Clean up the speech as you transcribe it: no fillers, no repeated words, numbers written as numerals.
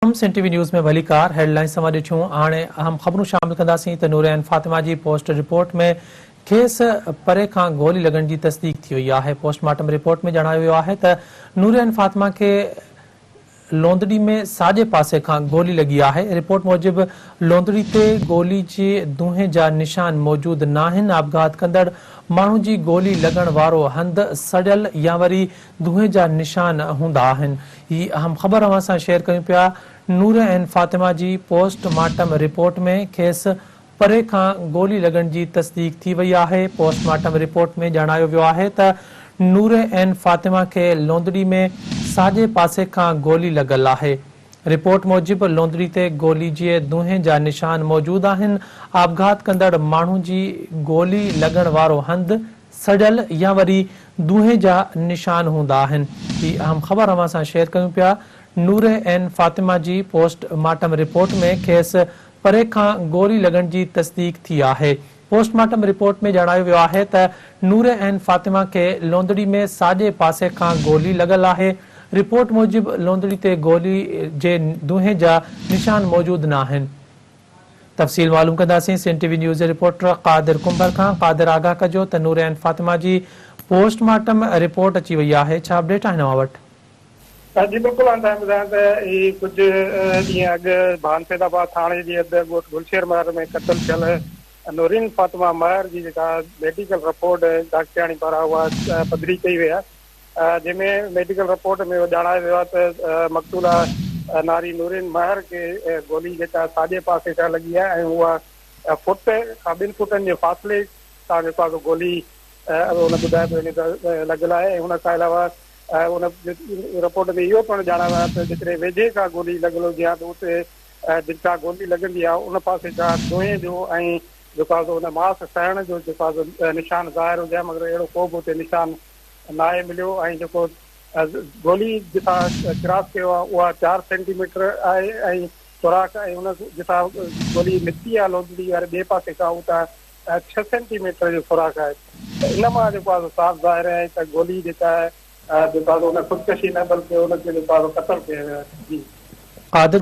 عليڪم سنڌ ٽي V news ۾ ڀليڪار head lines اوهان ڏٺيون هاڻي اهم خبرون شامل ڪنداسين ته نورين فاطمه جي پوسٽ رپورٽ ۾ کيس پري کان گولي لڳڻ جي تصديق ٿي وئي آهي پوسٽ مارٽم رپورٽ ۾ ڄاڻايو ويو آهي ته نورين فاطمه کي لوندڙي ۾ ساڄي پاسي کان گولي لڳي آهي، رپورٽ موجب لوندڙي تي گولي جي دونهين جا نشان موجود ناهن، آپگهات ڪندڙ ماڻهو جي گولي لڳڻ وارو هنڌ سڙيل يا وري دونهين جا نشان هوندا آهن. هي اهم خبر اوهان سان شيئر ڪيون پيا، نور عين فاطمه جي پوسٽ مارٽم رپورٽ ۾ کيس پري کان گولي لڳڻ جي تصديق ٿي وئي آهي، پوسٽ مارٽم رپورٽ ۾ ڄاڻايو ويو آهي ته نور عين فاطمه کي لوندڙي ۾ ساڄي پاسي کان گولي لڳل آهي. رپورٽ موجب لوندڙي تي گولي جي دونهين جا نشان موجود آهن، آپگهات ڪندڙ ماڻهو جي گولي لڳڻ وارو هنڌ سڙيل يا وري دونهين جا نشان هوندا آهن. هي اهم خبر اوهان سان شيئر ڪيون پيا، نور عين فاطمه جي پوسٽ مارٽم رپورٽ ۾ کيس پري کان گولي لڳڻ جي تصديق ٿي آهي. پوسٽ مارٽم رپورٽ ۾ ڄاڻايو ويو آهي ته نور عين فاطمه کي لوندڙي ۾ ساڄي پاسي کان گولي لڳل آهي. رپورٽ موجب لوندڙي تي گولي جي دونهين جا نشان موجود ناهن. تفصيل معلوم ڪنداسين سنڌ ٽي وي نيوز جي رپورٽر قادر ڪنڀر کان. قادر آگاهه ڪجو ته نور عين فاطمه جي پوسٽ مارٽم رپورٽ اچي وئي آهي ڇا اپڊيٽ آهن اوهان وٽ؟ جي بلڪل هاڻي تائين ٻڌايان ته هي ڪجهه ڏينهن اڳ ڀان سيد آباد ٿاڻي جي حد ڳوٺ گلشير مهر ۾ قتل ٿيل نورين فاطمه مهر جي جيڪا ميڊيڪل رپورٽ ڊاڪٽرياڻي پاران اها پڌري ڪئي وئي آهي جنهن ۾ ميڊيڪل رپورٽ ۾ اهو ڄاڻايو ويو آهي ته مقتوله ناري نورين مهر کي گولي جيڪا ساڄي پاسي کان لڳي آهي ۽ اها فوٽ کان ٻن فوٽن جي فاصلي تان جيڪو آهي گولي ان ٻڌايو پيو وڃي ته لڳل آهي ۽ ان کان علاوه ۽ ان رپورٽ ۾ اهو پڻ ڄاڻايو آهي ته جيڪڏهن ويجهي کان گولي لڳل هجي ها ته اتي جتان گولي لڳندي آهي ان پاسي کان دونهين جو ۽ جيڪو آهي سو ان ماس سڙڻ جو جيڪو آهي سو نشان ظاهر هجي ها مگر اهڙو ڪو به اتي نشان ناهي مليو ۽ جيڪو گولي جتان ڪراس ڪيو آهي اها چار سينٽي ميٽر آهي ۽ سوراخ ۽ ان جتان گولي نڪتي آهي لوندڙي واري ٻئي پاسي کان اتان ڇهه سينٽي ميٽر جو سوراخ آهي ته ان مان جيڪو آهي سو صاف ظاهر آهي ته گولي جيڪا آهي جيڪو آهي سو ان خودڪشي نه بلڪه ان کي جيڪو آهي سو قتل ڪيو ويو آهي. جي. قادر.